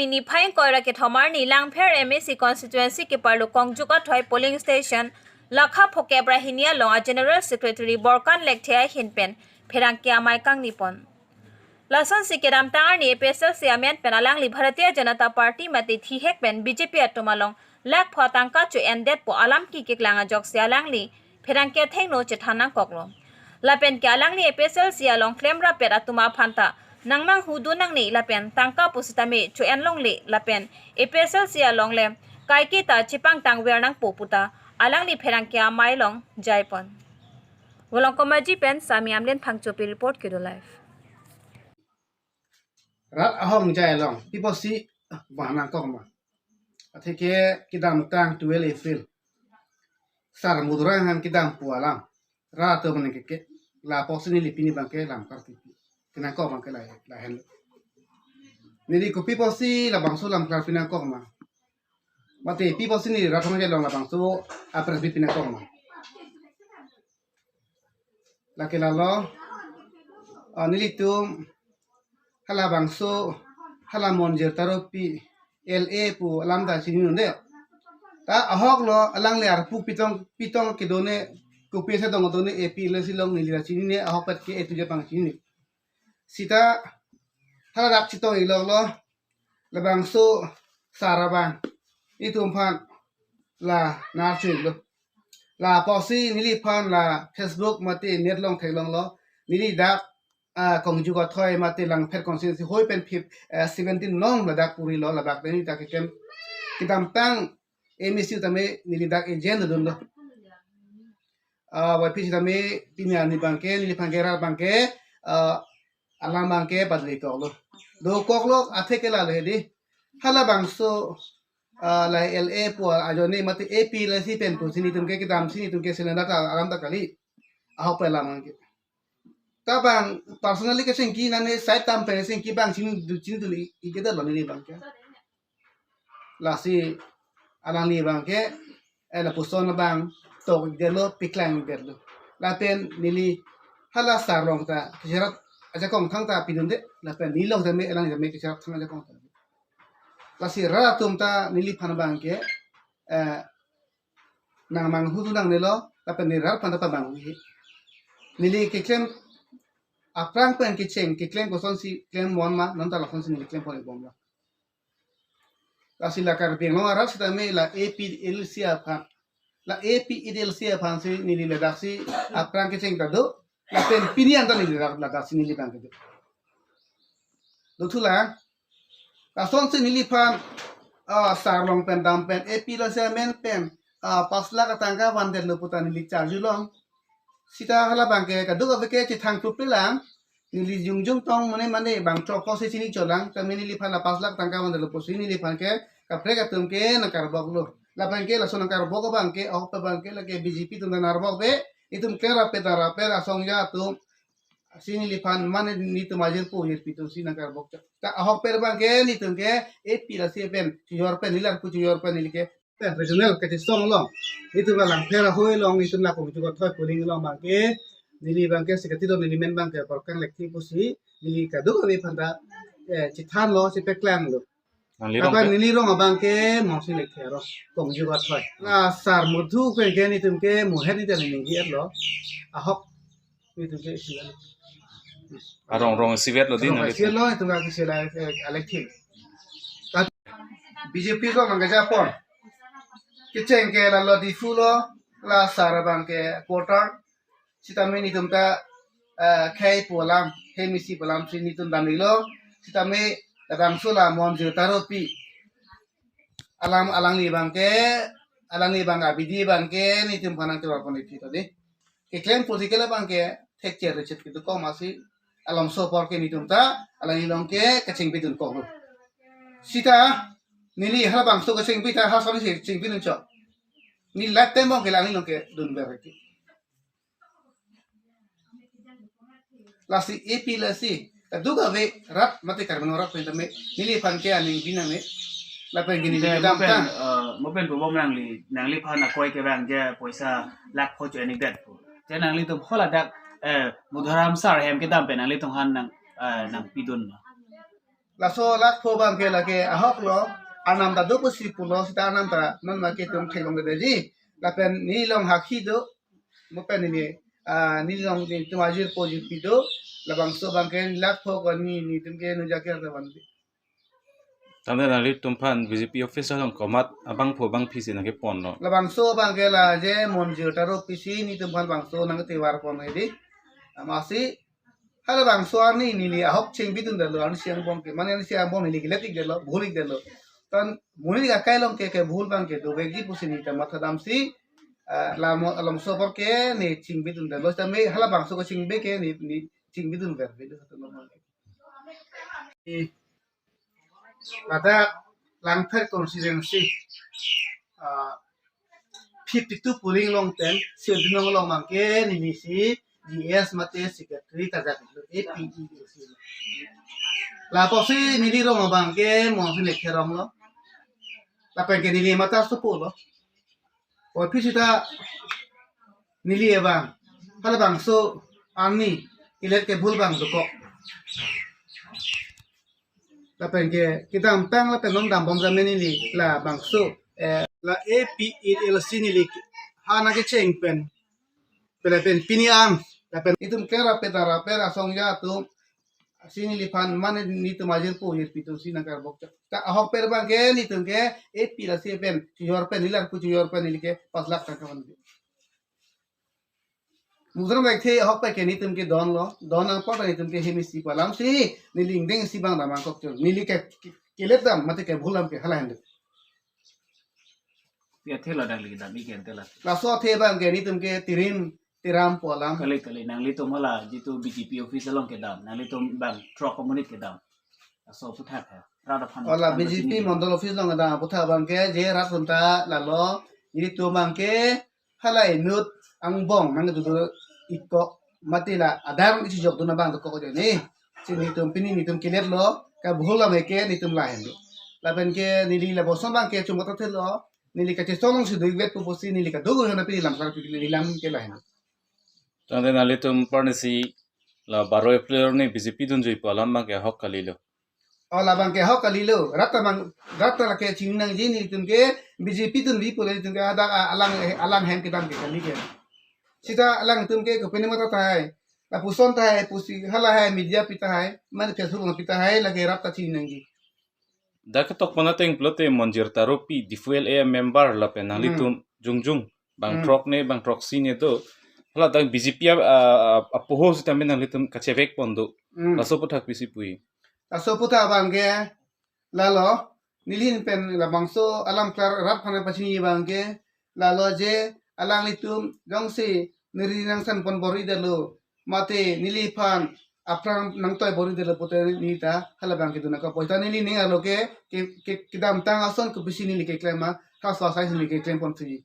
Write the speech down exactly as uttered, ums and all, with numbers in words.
Niphai ingkoi ra kethom arni Langpher M A C constituency keparlo Kongjok Athoi polling station lakha phokep ra hini along a General Secretary Borkan Lekthe ahin pen pherangke amei kangni pon. Lasonsi kedamtang arni A P H L C amen pen alangli Bharatiya Janata Party mate thihek pen B J P atum along lakh pho tangka cho-endetpo alam kikeklang ajoksi alangli pherangke athengno chethan nangkoklo. Lapen ke alangli A P H L C along klemrap-et atum aphan ta nangmanghu dun nangne lapen tangka pusitame cho-en longle lapen A P H L C along le kaike ta chepangtangver nangpo puta alangli pherangke amei along jaipon. Volongkom Aji pen Sami Amlen Phangchopi report, Kedo Live. Rat ahong jai along, pi apotsi bang nangkok ma? Atheke kedamtang twelve April, Sar Mudhu Rang aphan kedam pu alam, rat atum mane keke, la apotsi neli pini abangke lam kartipi. Kenangkok abangke la, lahenlo. Neli kopi apotsi labangso lam klar pi nangkok ma? Mate pi apotsi neli rat ahong jai along labangso a-press meet pi nangkok ma? Lake lalo, ah, nelitum halabangso, hala Monjir Taropi L A pu alam ta chini un'e. Ta ahok lo, alangli arpu pitong, pitong kedo ne, kopi ase tong do ne, A P L A si along neli ta chinine, ahokpet ke etu je pang chinine. Sita haladak chetong-ik lo, labangso sar abang itum aphan la nar chu-iklo. La apotsi neliphan la Facebook mate net along theklonglo. Neli dak, ah, Kongjok Athoi mate Langpher constituency hoi pen phip, eh, seventeen along ladak purilo, ladak neli dak keklem. Kedamtang M A C tame neli dak agent dunlo. Ah, Y P C tame pini arni abangke, neliphan ke rat abangke, ah, alam abangke badli koklo. Dokoklo atheke lalo hedi. Halabangso, ah, la L A pu ajoine mate A P L A si pen pusi netum ke kedamsi netum ke selenda ta alam ta kali. Ahok pen alam abangke. Ta bang personally kechengki nane side tam pen chengki bang chini du chini du i, i kedetlo neli abangke. Lasi alangli abangke, eh, lapuson abang tok-ikdetlo, paklang-ikdetlo. Lapen neli hala sar along ta kecherap ajakong thangta pidunde, lapen neli along tame, alang tame kecherap thang ajakong ta. Lasi rat atum ta neliphan abangke, eh, nangmanghu dun nangnelo, lapen neli rat aphan ta pamanghu-ik. Neli keklem aphrang pen kecheng, keklem kosonsi klem mon ma, non ta lasonsi neli klem pon-ik bomlo. Lasi la Karbi Anglong arat sitame la A P L C aphan, la A P L C aphansi neli ladaksi aphrang kecheng ta do, lapen pini anta neli ladak, ladaksi neli abangke do. Dothulang, lasonsi neliphan, ah, sar along pen dam pen, A P L C amen pen, ah, pas lakh atangka vandetlo puta neli charjulong. Sita hala abangke kadokave ke chethang thuplelang, neli jongjong tong mane mane bang chokpo si chini cholang, tame neliphan la pas lakh tangka vandetlo pusi neliphan ke kaprek atum ke nangkarboklo. Lapen ke laso nangkarbok abangke, ahok pen abangke lake B J P atum nangkarbok be, itum ke rapet rapet asong ja atum, si neliphan mane netum ajirpo ajirpi atum si nangkarbok chot. Ta ahok pen abangke netum ke A P L C pen, chojor pen, neli arpu chojor pen neli ke. Eh, regional kachesong along, netum la Langpher ahoi along, netum la Kongjok Athoi polling along abangke, neli abangke secretary do, neli men abangke Borkan Lekthe pusi, neli kadokave aphan ta, eh, chethanlo, chepaklanglo. Nangli rong apa ke? Neli rong abangke Mongsing Lekthe arong, Kongjok Athoi. La sar Mudhu pen ke netum ke muhet ni ta ningje-etlo. Ahok netum ke isi-et. Arong rong isi-etlo di. Rong nangli isi-etlo, netum ke isi-et la, eh, Lekthe. B J P along nangkejapon. Kecheng ke lalo Diphu lo, la sar abangke quarter. Sitame netum ta, eh, khei pu alam, khei misi pu alam si netum dam-iklo. Sitame labangso la Monjir Taropi alam, alangli abangke, alangli abang abidi abangke netum aphan nangchoro pon-ik tha di. Keklem political abangke thekche richet kedo kok masi, along so apor ke netum ta alangli along ke kachingpi dun koklo. Sita neli halabangso kachingpi ta ha soni si chingpi dun chok. Neli lifetime abangke alangli along ke dunver-ik. Lasi A P L C, kadokave rat mate Karbi Anglong arat pen tame neliphan ke aning biname. Lapen gini. Te, kedam mo pen, tang, eh, mo pen pubom nangli, nangliphan akoi ke abangke poisa lakh pho cho-en-ikdet pu. Te nanglitum haladak, eh, Mudharam sar ahem kedam pen nanglitum aphan nang, eh, nangpidun ma? Laso lakh pho abangke lake ahok lo, arnam ta do pusi pulo, seta arnam ta non ma ke tum theklongledetji. Lapen nelilong hakhi do, mo pen neli, ah, nelilong netum ajirpo jirpi do, labangso abangke lakh pho ko ni, netum ke nuja ke ta van. Tangte nanglitum aphan B J P office along komat abangphu abangphi si nangkepon lo? Labangso abangke la je Monjir Taro P C netum aphan bangso nangketivar pon hedi. Amatsi halabangso arni neli ahok chingbidundetlo, arnisi angbong ke, mane arnisi angbong neli kelet-ikdetlo, bhul-ikdetlo. Tan monit akai along ke, kebhul abangke dovekji pusi neli ta mathadamsi, ah, lamo, alongso apor ke ne chingbidundetlo, tame halabangso kachingbe ke ne, ne chingbidunver, bedo satu nomor. Eh, ladak Langpher constituency, ah, fifty-two polling along pen, Sirdinong along abangke neli si G S mate secretary kajak lo, A P E L C. Lapusi neli rong abangke Monsi Nekherong lo. Lapenke neli mata supo lo. Office ta neli abang, halabangso arni kelet kebhul abang dokok. Lapenke kedamtang lapen non dambom jamme neli labangso, eh, la A P E L C neli ha nangkecheng pen, pela pen pini an, lapen itum kera peta raper asong ya atum si neliphan mane netum ajirpo jirpi atum si nangkarbok chok. Ta ahok per abangke netum ke A P lasi pen chojor pen, neli arpu chojor pen neli ke pas lakh tangka man. Mudra baik the ahok per ke netum ke don lo, don nangpo ta netum ke hemi si palam si, neli ingdeng si abang damang kok chok. Neli ke, ke, kelet dam, mate kebhul dam ke hala hendu. Pi athe lo dang ligi dam, iken tela. Laso athe abangke netum ke tirim tiram pu alam. Kali, kali, nanglitum hala jitu B J P office along kedam, nanglitum bang throk amonit kedam. Laso aphuthak he. Rat aphan. Ola aphan B J P kachini mondol office along kedam aphuthak abangke je rat atum ta lalo, netum abangke hala inut angbong nangkedudu ikok, mate la adar isi jokdun abang dokok ajoine. Si netum pini netum kelet lo, kebhul lam ke netum lahenlo. Lapenke neli lapuson abangke chumata thelo, neli kachesong si do-ikvet pu pusi neli kadokave aphan pini lam klar pini lam ke lahenlo. Tangte nanglitum apar ni si la baro April arni B J P dunjui pu alam abangke ahok kalilo? Oh, labangke ahok kalilo. Rat ta abang, rat ta lake chingnangji, netum ke B J P dunji pu le netum ke ada, a, alang, alang hem kedam ke kali ke. Seta alangtum ke kopine mata tahai, lapuson tahai, pusi hala hai, media pi tahai, mane Facebook pi tahai, lake rat ta chingnangji. Dak ketok pen ateng pulote Monjir Taro P, Diphu L A member lapen nanglitum Hmm. jongjong bang Hmm. throk ne, bang throksi ne do. Hala dak B J P a, a, a, apoho sitame nanglitum kachevek pon do. Hmm. Laso aphuthak pisi pu-i? Laso aphuthak abangke lalo, neli pen labangso alam klar rat aphan pachini abangke lalo je alanglitum jongsi neri nangsan pon bor-idetlo, mate neliphan aphrang nangtoi bor-idetlo pute neli ta halabangke dun nangkok. Poita neli ning arlo ke, ke, ke, kedamtang ason kopisi neli keklem ma, ha sosai neli keklem pon si.